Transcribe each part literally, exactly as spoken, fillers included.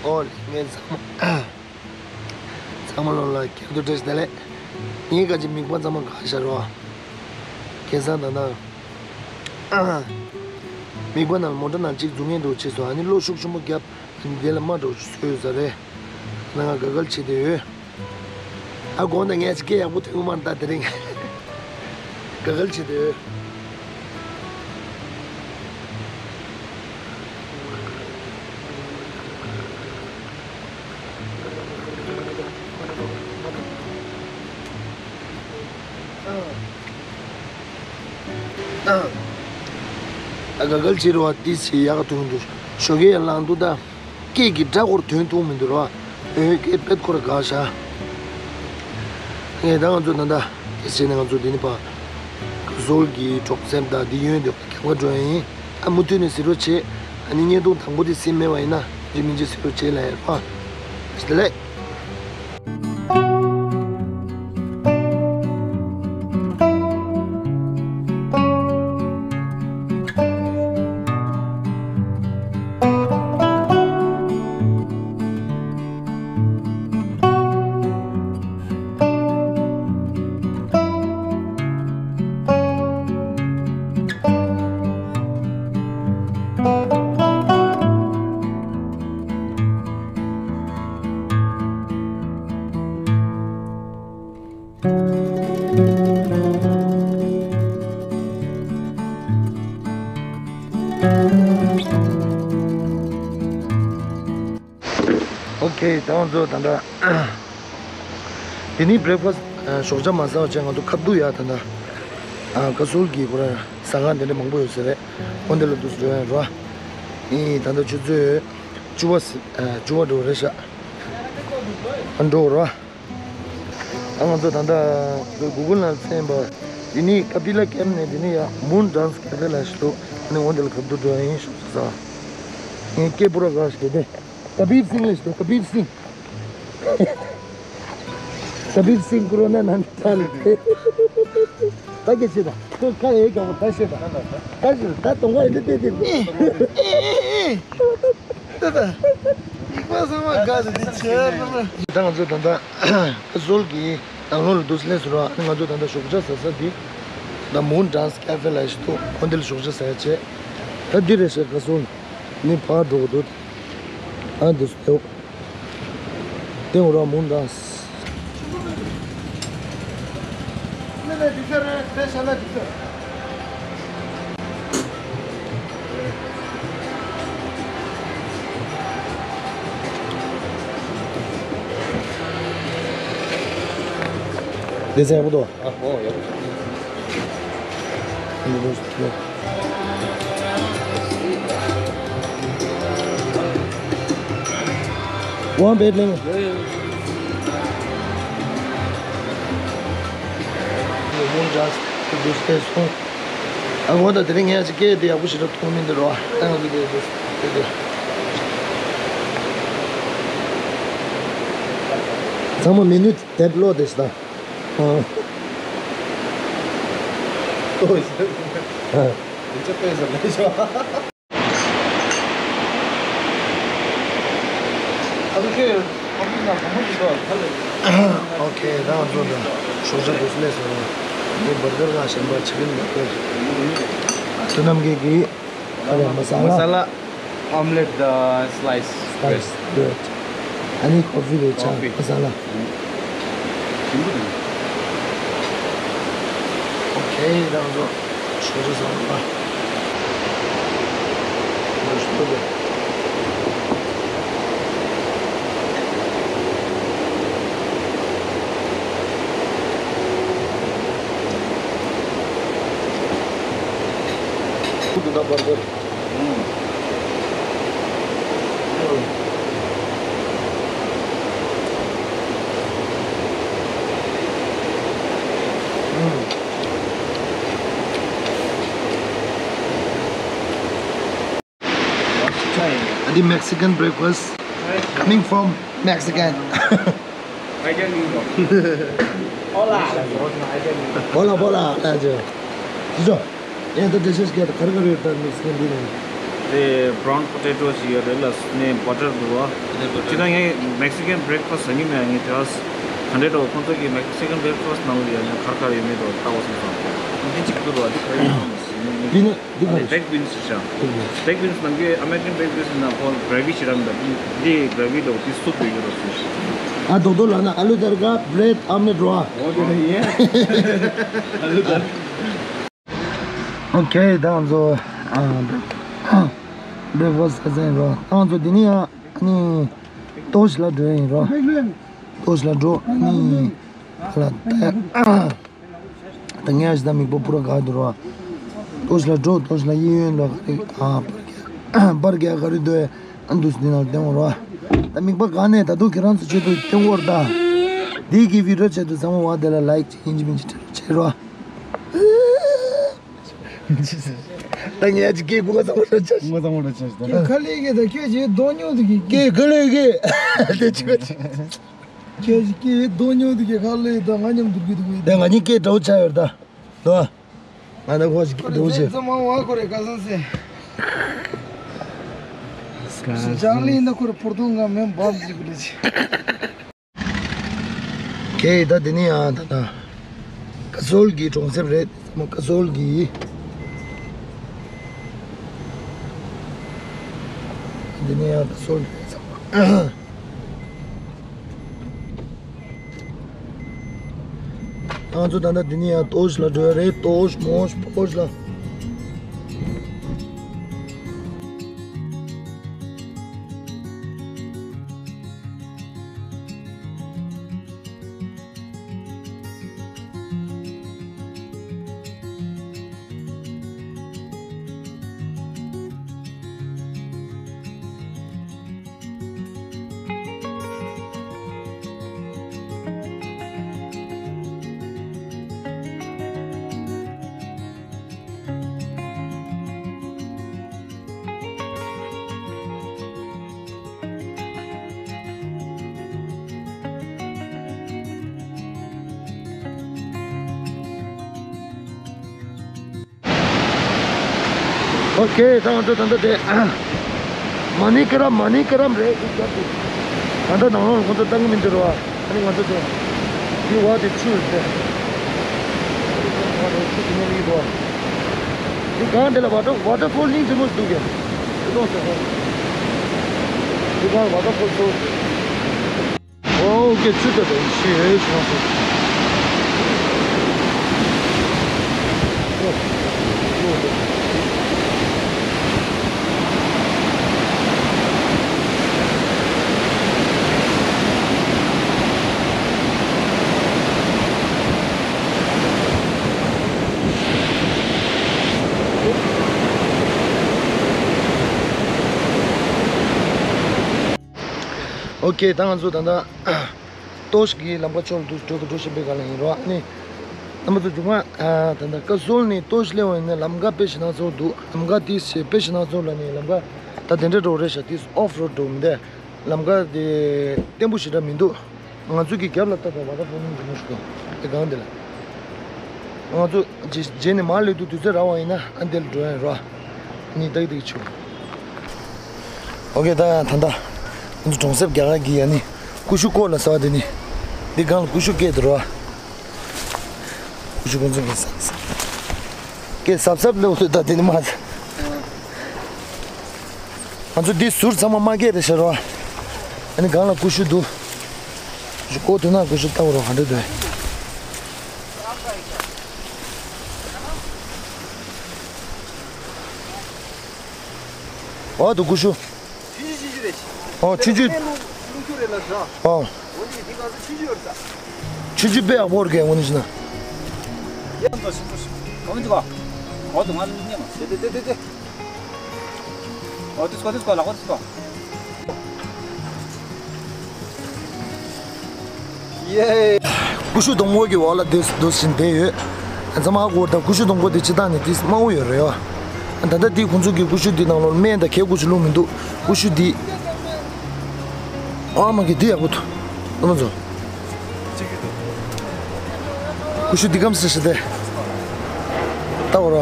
ཨོ་ལེ། ངས་ཚང་མ་ཚང་མ་ལོ་ལ་སྐྱབས་འགྲོ་བཀྲ་ཤིས་བདེ་ལེགས། ངའི་ཁ་ཅིག་མིག་པ་ཚང་མ་འགག་ཤར་རོ། ཁ་སང་ད་ལྟ་མིག་པ་ནང་མོ་ཊ་ནང་གཅིག་འཛུལ་ངེས་འདུག་ཅེས་སོ། ཨ་ནི་གློག་ཤུགས་ཆེན་པོ་བརྒྱབ། ཨ་ནི་དེ་ལ་རྨ་འདྲ་བོ་བཟོས་ཡོད་ས་རེད། ང་དགའ་གལ་བྱེད་དེ་ཡོད། ཨ་དགོངས་དག་ངས་ཅིག་སྐད་ཡག་པོ་ཐོན་གི་མ་རེད་ད་དེ་རིང་། དགའ་གལ་བྱེད་དེ་ཡོད། ཨ་དགའ་གལ་བྱེད་རོགས། ཏི་སི་ཡག་ཐུང་དུ་ཞོགས་ཀས་ཡར་ལངས་འདུག་ད། སྐད་ཀྱི་སྒྲ་སྐོར་དོན་ཐུག་མི་འདུག་རོ། ཨོ་སྐད་པད་ཁོ་ར་འགག་ཤག་ངས་ད་ང་ཚོ་ད་ལྟ་དེ་བྱས་ནས་ང་ཚོ་འདི་ནས་ཕར་ཁ་སོལ་གྱི་གྲོགས་སེམས་དང་འདི་ཡོན་འདི་རྒྱབ་ཁ་འགྲོ་ཡིན། ཨ་མུ་མཐུད་ནས་གཟིགས་རོགས་བྱེད། ཨ་ནི་བརྙན་ཐུང་དང་པོ་དེ་གཟིགས་མེད་པ་ཡིན་ན་འཇིགས་མི་འཇིགས་གཟིགས་རོགས་བྱེད་ལབ་ཡ་རོ། བདེ་ལེགས། ཨོ་ཁེ། ད་ང་ཚོ་ད་ལྟ་དེ་ནི་བྷི་རེག་ཕ་སི་ཞོགས་ཇ་མ་ཟ་བ་བྱས། ང་ཚོ་ཁ་བསྡུ་ཡ་ད་ལྟ་ཁ་སོལ་གྱི་ཁོ་ར་ཟ་ཁང་དེ་འདྲ་མང་པོ་ཡོད་ས་རེད། འོ་འདི་ལ་འདུག་སེ་འགྲོ་ཡ་རོ། ཨི་ད་ལྟ་ཆུ་ཚོད་བཅུ་པ་བཅུ་པ་འགྲོ་རེད་ཤག་ཨ་འགྲོ་རོ། ཨ་ང་ཚོ་ད་ལྟ་གུ་གུལ་ནང་བཙལ་བ། འདི་ནི་ཀ་པི་ལ་ཀེམ་ནས་འདི་ནི་ཡ་མུན་ཌན་སི་ཀེ་ཧྥེ་ལ་ཞིག་འདུག་ཨ་ནི་འོ་འདི་ལ་ཁ་བསྡུ་འགྲོ་ཡ་ཡིན་ཤོག་ཟེར། ངས་སྐད་པུ་ར་ག་ཞིག་དེ་ཀ་བིར་སིང་ལ་ཞིག་འདུག་ཀ་བིར་སིང་། ཀ་བིར་སིང་ཀོ་རོ་ན་ནང་ད་ལ་དེ། ད་གེ་ཆེ་ད། ཁོ་ཁ་ཨེ་ག་བོ་ད་ཤེ་ད། ད་ཤེ་ད་གཏོང་བ་ཨེ་འདི་དེ་དེ། ད་ད། ཡིག་པ་ཚང་མ་དགའ་ཟེར་དེ་ཆེ་ན། ད་ང་ཚོ་ད་ལྟ་ཁ་སོལ་གྱི་ནང་ལོགས་ལ་འདུག་སླེབས་སོང་ར། ང་ཚོ་ད་ལྟ་ཞོགས་ཇ་ཟ་ས་འདི་ད་མུན་ཌན་སི་ཀེ་ཧྥེ་ལ་ཞིག་འདུག་ཁོ་འདི་ལ་ཞོགས་ཇ་ཟ་ཡ་བྱས། ད་འདི་རེད་ཤག་ཁ་སོལ་ནི་ཕར་འགྲོ་གི་འདུག་ཨ་འདི་སུ་ཡོད། དེ་འོ་ར་མུན་ཌན་སི། དེ་ཚན་ཡག་པོ་འདུག་ཨ། ཨོ་ཡག་པོ་འདུག One bed ling. མུན་ཌན་སི་འདུག་སེ་སོང་། ཨ་འོ་ད་དེ་རིང་ངས་ཅིག་སྐད་དེ་ཡག་པོ་ཞིག་ར་མཐོང་མི་འདུག་རོ། ཨ་ང་ཚོ་དེ་དེ་དེ་ཚང་མ་མི་ནུས་དེབ་ལོ་དེ་ཤི་ད། ཨ། ཨོ་ཡ། ཨ། ཨོ་ཁེ། ད་ང་ཚོ་ད་ཞོགས་ཇ་དེ་ཚོ་སླེབས་སོང་། འདི་བར་གར་ང་གཞན་པ་ཅི་ཀན་བར་གར། ཚོ་རྣམས་ཀྱིས་ཀྱིས་ཁ་ལ་མ་ས་ལ། Masala, omelette, the slice. Slice bread. ཨ་ནི་ཀོ་ཧྥི་རེད་ཆང་། ཀོ་ཧྥི། མ་ས་ལ། ཞིམ་པོ་འདུག་ཨོ་ཁེ། ད་ང་ཚོ་ཞོགས་ཇ་ཟ་བ། ཁུ་དུ་ད་བར་བར། ཨུམ། ཨུམ། The Mexican breakfast coming from Mexican. Hola. Hola, hola. ཡང་ད་ཌི་ཤེས་ག་ག་རེ་ག་རེ་ཡོད་ད་མེག་སི་ཀན་འདི་ནས། དེ་brown potato ཞིག་ཡོད་རེད་ལ་ནས་butter འདུག་བ། ཅི་ད་ངས་Mexican breakfast ཟ་གི་མེད། ངས་དེ་ག་འདྲས་འགྲོ་ཁོང་ཚོ་གི་Mexican breakfast ནང་ལ་ཡ་ནས་གར་གར་ཡོད་མེད་དོ་ལྟ་བ་སོང་ཙང་འདི་གཅིག་འདུག་བ། འདི་ག་རེ་ཡིན་ནམ། འདི་ནི་འདི་ག་རེ། Baked beans ཞིག་བྱ། Baked beans ནམ་གྱི་American baked beans ནང་ཁོང་gravy ཞིག་རག་མི་འདུག་འདི་gravy འདུག་འདི་soup འདུག་ཡོད་རོ་སུ་ཞིག་ཨ་རྡོག་རྡོག་ལ་ན་ཨ་ལུ་དར་ག bread omelette རོ། ཨ་ལུ་དར། Okay ད་ང་ཚོ་breakfast ཟ་ཟིན་རོ། ད་ང་ཚོ་འདི་ནི་ཡང་ནི་ཏོག་ཞིག་ལ་འགྲོ་ཡིན་རོ། ཏོག་ཞིག་ལ་འགྲོ་ནི་ལ་ད་ངས་ཞིག་ད་མིག་པོ་པུ་ར་ག་འདུག་རོ། ཏོག་ཞིག་ལ་འགྲོ། ཏོག་ཞིག་ལ་གཡས་གཡོན་ལ་ག་རེ་ཨ་པར་རྒྱག་པར་རྒྱག་ག་རེ་འདུག་ཨ་འདུག་འདི་ནང་བསྟན་འོང་རོ། ད་མིག་པ་ག་ནས་ད་དུང་ཁྱེད་རང་ཚོ་ཆེད་དུ་བསྟན་འོར་ད། འདི་གི་video ཆེད་དུ་ཚང་མ་བ་དེ་ལ་like ཅིག་ཡིན་གཅིག་མིན་གཅིག་བྱེད་རོ། ད་ངས་ཅིག་སྐད་ཁུག་ག་ཚང་མ་ར་ཆ་ཤི། ངོ་ཚང་མ་ར་ཆ་ཤི་ད། ཁ་ལས་གི་ད་ཁྱོད་ཀྱི་རྡོ་ཉོ་དུ་གི་སྐད་ཁ་ལས་གི་དེ་ཆི་ག་ཆི། ཁྱོད་ཀྱི་སྐད་རྡོ་ཉོ་དུ་གི་ཁ་ལས་ད་ང་མཉམ་དུ་གི་དུ་གི་ད་ང་གཉིས་སྐད་འདྲ་བོ་ཆགས་ཡོད་ད། ལོ། ང་ད་ཁོ་ཞིག་སྐད་འདྲ་བོ་ཆེ། ཚང་མ་བ་ཁོ་རེ་ཁ་སང་སེ། ཅང་ལི་ན་ཁོ་རེ་ཕོར་ཐུང་ང་མེན་བམ་ཟིག་གི་ལས་ཆེ། ཁེ་ད་དེ་ནི་ཡང་ད་ད་ཀ་སོལ་གྱི་གྲོང་གསེབ་རེད། ཚང་མ་ཀ་སོལ་གྱི། དེ་ནི་ཡང་ཀ་སོལ་རེད་ཚང་མ། ང་ཚོ་ད་ལྟ་དེ་ནི་ཡང་ཏོག་ཞིག་ལ་འགྲོ་ཡ་རེད། ཏོག་མོག་ཕོག་ལ། ཨོ་ཁེ། ད་ང་ཚོ་ད་ལྟ་དེ་མ་ནི་ཀི་རམ་མ་ནི་ཀི་རམ་རེད་འདུག་རྒྱབ་ཀྱི། ད་ལྟ་ནང་ལོགས་ཁོ་ཚོ་བཏང་གི་མི་འདུག་ར་བ། ཨ་ནི་ང་ཚོ་དེ་འདི་བ་དེ་ཆུ་རེད་དེ། བ་དེ་ཆུ་དེ་ནས་རིག་འདུག་འདི་གང་དེ་ལ་ཝ་ཊར་ཝ་ཊར་ཕོལ་སྙིང་རྗེ་མོ་ཞིག་འདུག་གས། དེ་ཏོག་ཙམ་འདི་གང་ཝ་ཊར་ཕོལ་ཚོ། ཨོ་ཀེ། ཆུ་ཚོད་དང་ཤི་ཧེ་ཤོང་སོང་། ཨོ་ཀེ། ད་ང་ཚོ་ད་ལྟ་ཏོག་ཞིག་གི་ལམ་ཁ་ཕྱོགས་ལ་འགྲོ་གི་འགྲོ་བཞིན་པའི་སྒང་ལ་ཡིན་རོགས། ཨ་ནི་རྣམ་པ་ཚོ་རྒྱུས་མངའ། ད་ལྟ་ཀ་སོལ་ནས་ཏོག་ཞིག་སླེབས་པ་ཡིན་ན་ལམ་ཁ་དཔེ་ཞེ་དྲག་ཚོགས་འདུག་ལམ་ཁ་དེ་ཞེ་དཔེ་ཞེ་དྲག་ཚོགས་ལ་ནི་ལམ་ཁ་ད་དེ་འདྲ་འགྲོ་རེད་ཤག་དེ་ཨོཕ་རོཌ་འགྲོ་མི་འདུག་ལམ་ཁ་དེ་བརྟན་པོ་ཞེ་དྲག་མི་འདུག་ང་ཚོ་གི་རྒྱབ་ལ་ལྟ་དང་བ་ད་ཕོ་མིང་གི་མི་ཞིག་འདུག་དེ་སྒང་དེ་ལ། ང་ཚོ་རྗེས་རྗེས་ནས་མར་སླེབས་དུས་དུས་ཚོད་རག་པ་ཡིན་ན་ཨ་འདི་ལ་འགྲོ་ཡ་ཡིན་རོགས། ནི་ཏག་ཏག་ཆུ། ཨོ་ཀེ། ད་ཡང་ད་ལྟ་ང་ཚོ་གྲོང་གསེབ་རྒྱ་གར་གྱི་ཡ་ནི་ཀུ་ཤུ་ཀོ་ལ་ཟེར་བ་དེ་ནི་འདི་སྒང་ལ་ཀུ་ཤུ་སྐྱེས་འདུག་རོགས། ཀུ་ཤུ་ཀོ་ཚོ་གི་ས་ས་སྐྱེས་སབ་སབ་ལེ་འོ་ད་དེ་ནི་མ། ང་ཚོ་འདི་ཟུར་ཚང་མ་མ་སྐྱེས་རེད་ཤག་རོགས། ཨ་ནི་སྒང་ལ་ཀུ་ཤུ་འདུག་ཀུ་ཤུ་ཀོ་དེ་ན་ཀུ་ཤུ་ལྟ་བུ་རོགས་ག་འདྲ་འདུག་ཨོ་དུ་ཀུ་ཤུ། ཆུང་ཆུང་ཆུང་ཆུང་རེད། ཨོ་ཆུང་ཆུང་། ཨོ། ཆུང་ཆུང་དཔེ་ཡག་པོ་རེད་གས་ངོ་ནི་ཤི་ན། ཨོ་དུ་ང་ནི་ཉེ་མ། དེ་དེ་དེ་དེ་དེ། ཨོ་དུ་སྐོ་དུ་སྐོ་ལ་ཁོ་དུ་སྐོ། ཡེ། ཀུ་ཤུ་སྡོང་པོ་གི་འོག་ལ་སྡོད་སྡོད་བཞིན་བསྡད་ཡོད། ཚང་མ་ཧ་གོ་ད་ཀུ་ཤུ་སྡོང་པོ་དེ་སྤྱིར་བཏང་ནས་དེ་དམའ་བོ་ཡོད་རེད་ཡ། ད་ལྟ་འདི་ཁོང་ཚོ་གི་ཀུ་ཤུ་འདི་ནང་ལོགས་སྨན་དང་གས་ཀུ་ཤུ་བླུགས་མི་འདུག་ཀུ་ཤུ་འདི། ཨ་མ་གི་འདི་ཡག་པོ་འདུག་ཨ་མ་ཚོ། ཀུ་ཤུ་འདི་སྐམ་སེ་སེ་སྟེ། ལྟ་བར་བ།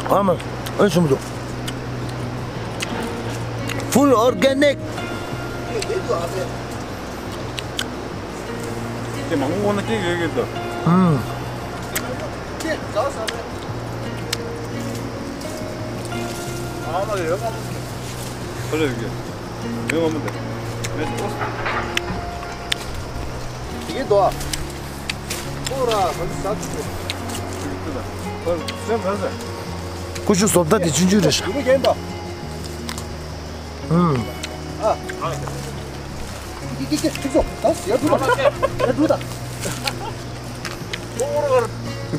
ཨ་མ། ཨེ་ཆུང་མོ་འདུག Full organic. དེ་མང་པོ་ན་སྐྱེ་ཡོད་ཀྱི་འདུག་ཨང་། ཁོ་ལ་ཡོད་ཀྱི་ཡོད་ངོ་མ་འདི་མེད་སོ། དེ་གི་འདུག་ཨ། ཁོ་ར་ཧན་ས་ཚུགས། ཁོ་སེམས་ཧན་ས། ཀུ་ཤུ་བཟོ་ལྟ་དེ་ཆུང་ཆུང་རེད་ཤག་ཡུ་གུ་གྱོན་འདུག་ཨང་། ཨ། ཀི་ཀི་ཀི་ཐིག་སོ། ད་ཡར་འགྲོ་ད། ཡར་འགྲོ་ད།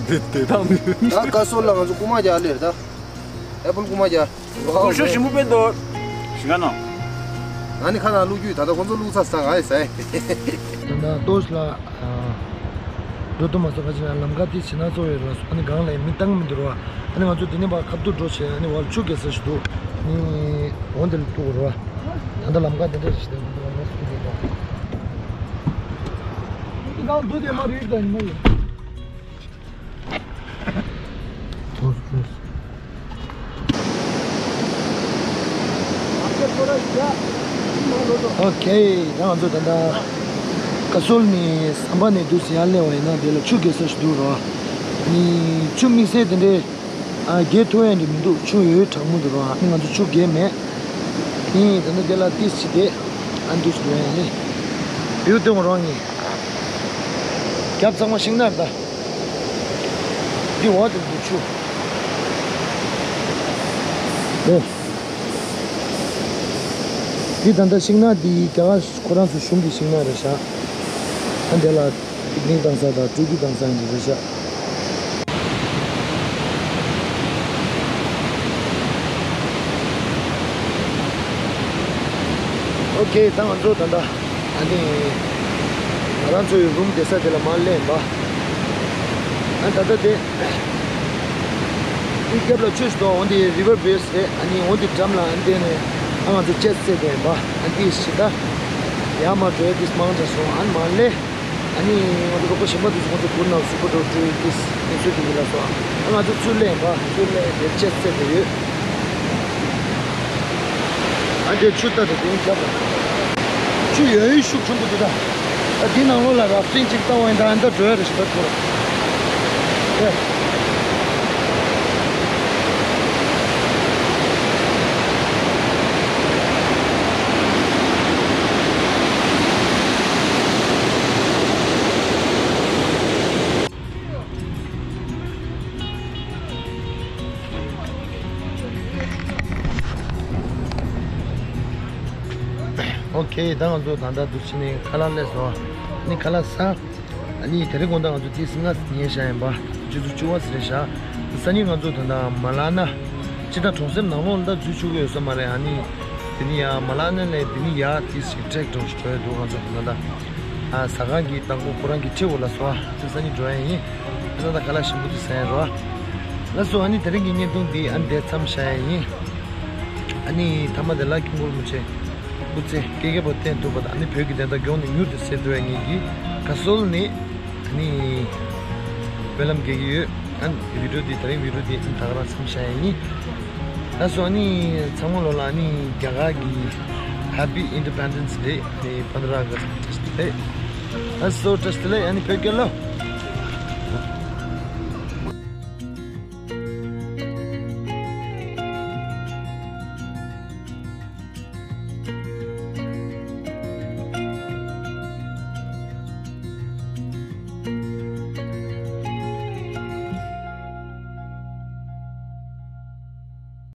འདི་དེ་དང་མི། ད་ཀ་སོལ་ལ་ང་ཚོ་རྐུ་མ་རྒྱག་ལེར་ད། ཨེ་པལ་རྐུ་མ་རྒྱག་ཀུ་ཤུ་ཞིམ་པོ་དཔེ་འདུག་ཞིང་ཁ་ནང་། ང་ནི་ཁ་ནང་བླུགས་རྒྱུ་ད་ལྟ་ཁོང་ཚོ་བླུགས་ཚར་ས་ང་ཡི་ཟ་ཡི། ད་ལྟ་ཏོས་ལ། འགྲོ་ཐུབ་མ་སོང་ཁ་ཅིག་ན་ལམ་ཁ་དེ་ཕྱི་ནང་གཙོ་བོ་ཡོད་ར་སོང་། ཨ་ནི་སྒང་ལ་མི་བཏང་མི་འདུག་ར་བ། ཨ་ནི་ང་ཚོ་དེ་ནས་ཕར་ཁ་ཐུག་འགྲོ་བྱས་ཨ་ནི་བར་ཆུ་རྐྱལ་ས་ཞིག་འདུག་ཨ་ནི་འོ་འདི་ལ་གཏུག་ར་བ། ད་ལྟ་ལམ་ཁ་དེ་འདྲ་ཞིག་དེ་ང་ཚོ་ལ་མ་སུ་དེ་དང་། དེ་གང་འདུག་དེ་མ་རེད་ད་ཉི་མ་ཡིན། ཨོ་ཁེ། ད་ང་ཚོ་ད་ལྟ་ཀ་སོལ་ནས་ཟམ་པ་ནས་འདུག་སེ་ཡར་སླེབས་པ་ཡིན་ན་དེ་ལ་ཆུ་རྐྱལ་ས་ཞིག་འདུག་ར། ནི་ཆུ་དམིགས་བསལ་དེ་འདྲའི་ཨ་རྐྱལ་ཐུབ་ཡ་འདྲ་མི་འདུག་ཆུ་ཡོད་གྲང་མོ་འདུག་ར། ནི་ང་ཚོ་ཆུ་རྐྱལ་མེད། ནི་ད་ལྟ་དེ་ལ་ཏིས་ཅི་དེ་ཨ་འདུག་སེ་འགྲོ་ཡ་ཡིན། བིའུ་སྟོན་རོགས་གཉིས། རྒྱབ་ཚང་མ་ཤིང་ནགས་ད། འདི་འོག་ཏུ་འདུག་ཆུ། འདི། འདི་ད་ལྟ་ཤིང་ནགས་འདི་རྒྱ་གར་ཁོ་རང་ཚོའི་གཞུང་གི་ཤིང་ནགས་རེད་ཤག་ཨ་འདི་ལ་པིག་ནིག་བཏང་ས་དང་སྤྲོ་སྐྱིད་བཏང་ས་འདི་རེད་ཤག་ཨོ་ཁེ། ད་ང་ཚོ་ད་ལྟ། ཨ་ནི། ང་རང་ཚོའི་རུམ་བསྡད་ས་དེ་ལ་མར་སླེབས་པ། ཨ་ད་ལྟ་དེ། དེ་རྒྱབ་ལ་ཆུ་ཞིག་འདུག་འོ་འདི་རི་ཝར་བྷེ་སི་རེད། ཨ་ནི་འོ་འདི་འགྲམ་ལ་ཨ་འདི་ནས་ཨ་ང་ཚོ་ཅེཊ་སེ་ཊི་ཡིན་པ། ཨ་འདི་ཞིག་ད། ཡར་མར་འགྲོ་ཡ་དེ་མང་དྲགས་སོང་། ཨ་ནི་མར་སླེབས། ཨ་ནི་ང་ཚོ་རོགས་པ་གཞན་པ་དེ་ཚོ་ཁོང་ཚོ་ཁུར་ནང་སུ་པར་འགྲོ་འགྲོ་ཡི་དེ་ངལ་གསོ་དེ་ཡིན་ལ་སོ། ཨ་ང་ཚོ་ཚུར་སླེབས་པ། ཚུར་སླེབས་དེ་ཅེཊ་སེ་ཊི་དེ་ཡོད། ཨ་འདྲའི་ཆུ་ལྟ་དང་དེ་རྒྱབ་ལ། ཆུ་ཡོད་ཡོད་ཤུགས་ཆེན་པོ་འདུག་ད། ཨ་འདི་ནང་ལོགས་ལ་ར་ཕི་ཊིང་ཅིག་བཏང་བ་ཡིན་ད་ཨ་འདྲ་འགྲོ་ཡ་རེད་ཞིག་ད་ཐུར། ཨེ། ཨོ་ཁེ། ད་ང་ཚོ་ད་ལྟ་འདུག་ཕྱི་ནས་ཁ་ལག་སླེབས་སོང་། ཨ་ནི་ཁ་ལག་ཟ། ཨ་ནི་དེ་རིང་དགོང་དག་ང་ཚོ་ཏིས་ལྔ་ཉལ་བཞག་ཡིན་པ། ཆུ་ཚོད་བཅུ་པ་ཙམ་རེད་ཤག་སང་ཉིན་ང་ཚོ་ད་ལྟ་མ་ལ་ན། སྤྱིར་བཏང་གྲོང་གསེབ་ནང་ལོགས་ལ་ད་འཛུལ་ཆོག་གི་ཡོད་ས་མ་རེད། ཨ་ནི། དེ་ནི་ཡ་མ་ལ་ན་ལས་དེ་ནི་ཡ་ཏིས་ཞིག་ཊེག་འགྲོ་ཞིག་འགྲོ་ཡ་འདུག་ང་ཚོ་ད་ལྟ། ཨ་ཟ་ཁང་གི་མདང་དགོང་ཁོ་རང་གི་ཁྲིའུ་ལ་སོ། ཨ་ཚེ་སང་ཉིན་འགྲོ་ཡ་ཡིན། ཨ་ད་ད་ཁ་ལག་ཞིམ་པོ་དེ་ཟ་ཡ་རོ། ལགས་སོ། ཨ་ནི་དེ་རིང་གི་བརྙན་ཐུང་འདི་ཨ་ནི་དེ་མཚམས་བཞག་ཡ་ཡིན། ཨ་ནི་མཐའ་མ་དེ་ལ་སྐྱབས་མགོན་རིན་པོ་ཆེ་སྐུ་ཚེ་བསྐལ་བརྒྱར་བརྟན་ཐུབ་པ་དང་ཨ་ནི་བོད་ཀྱི་བདེན་མཐའ་མགྱོགས་ནས་མྱུར་དུ་གསལ་ཐུབ་ཡ་ངེད་ཀྱི་ཁ་གསོལ་ནི། ཨ་ནི་སྨོན་ལམ་རྒྱག་གི་ཡོད། ཨ་ནི་བི་ཌིའོ་འདི་དེ་རིང་བི་ཌིའོ་འདི་ད་ག་རང་མཚམས་བཞག་ཡ་ཡིན། ལགས་སོ། ཨ་ནི་ཚང་མ་ལོ་ལ་ཨ་ནི་རྒྱ་གར་གྱི་Happy Independence Day ཨ་ནི་པནྡྲ་ཨ་གསྟ་བཀྲ་ཤིས་བདེ་ལེགས། ལགས་སོ། བཀྲ་ཤིས་བདེ་ལེགས། ཨ་ནི་བོད་རྒྱལ་ལོ།